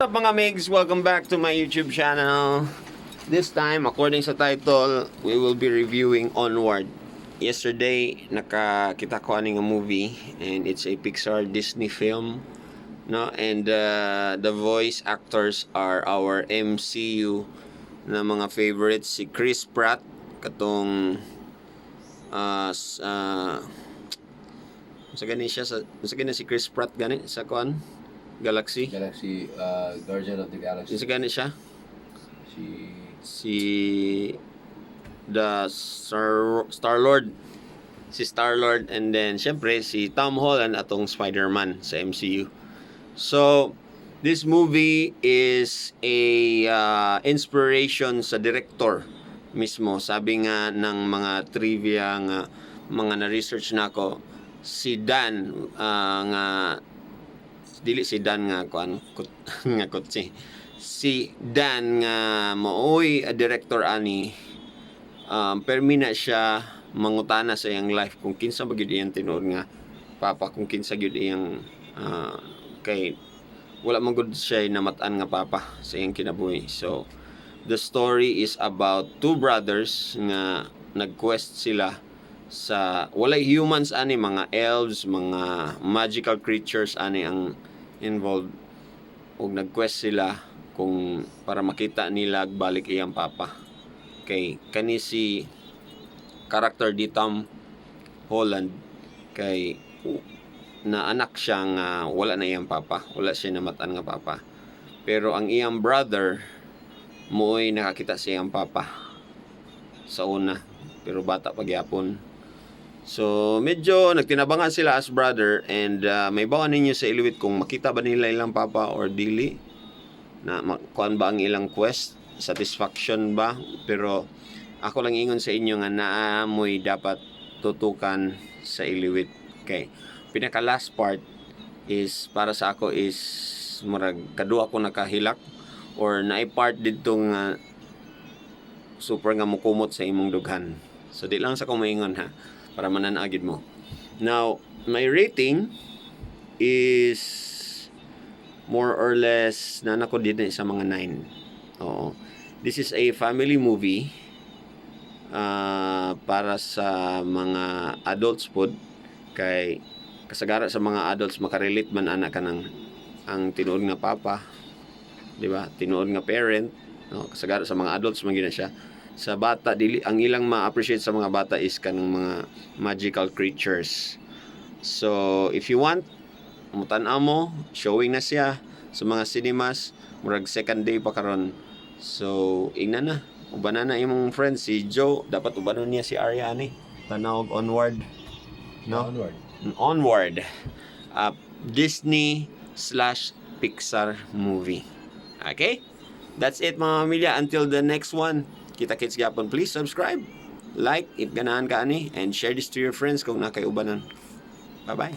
Up, mga migs? Welcome back to my YouTube channel. This time, according sa title, we will be reviewing Onward. Yesterday, nakakita ko ani nga movie and it's a Pixar Disney film. No? And the voice actors are our MCU na mga favorites, si Chris Pratt, katong sa gani siya sa gani si Chris Pratt gani sa kuan Galaxy. Galaxy, Guardian of the Galaxy. Sa gani siya? Si Si the Star Lord, si Star Lord, and then syempre si Tom Holland, atong Spider-Man sa MCU. So this movie is a inspiration sa director mismo. Sabi nga ng mga trivia nga mga na-research nako, si Dan nga dili si Dan nga kuan nga kotse, si Dan nga maoy a director ani, permi na siya mangutana sa iyang life kung kinsa ba gyud iyang tinuod nga papa, kung kinsa gyud iyang kay wala man gud siya namatan nga papa sa iyang kinabuhi. So the story is about two brothers nga nag-quest sila sa walay humans ani, mga elves, mga magical creatures ani ang involved, ug nag-quest sila kung para makita nila balik iyang papa. Kay kani si character di Tom Holland, kay na anak siya nga wala na iyang papa, wala siya namatan nga papa, pero ang iyang brother mo'y nakakita sa iyang papa sa una, pero bata pa gyapon. So medyo nagtinabangan sila as brother and may bawan ninyo sa iliwit kung makita ba nila ilang papa or dili na kuan ba ang ilang quest, satisfaction ba. Pero ako lang ingon sa inyo nga naa mo'y dapat tutukan sa iliwit, kay pinaka last part is para sa ako is murag kadua ko nakahilak or naay part didto nga super nga mukumot sa imong dughan. So di lang sa ko maingon ha, para manan-aw gyud mo. Now, my rating is more or less na nako din sa mga 9. Oo. This is a family movie para sa mga adults pod, kay kasagara sa mga adults makarelate man ana kanang ang tinuod nga papa, di ba? Tinuod nga parent, no? Kasagara sa mga adults man gyud na siya. Sa bata dili, ang ilang ma-appreciate sa mga bata is kanang mga magical creatures. So if you want mutan-aw mo, showing na siya sa mga cinemas, murag second day pa karon. So ingna na, ubanan na imong friend si Joe, dapat ubanon niya si Arya ani tanaw og Onward, no? Onward. Onward, Disney/Pixar movie. Okay, that's it, mga pamilya. Until the next one, kita kits gyapon. Please subscribe, like if ganahan ka ani, and share this to your friends kung naa kay ubanan. Bye bye.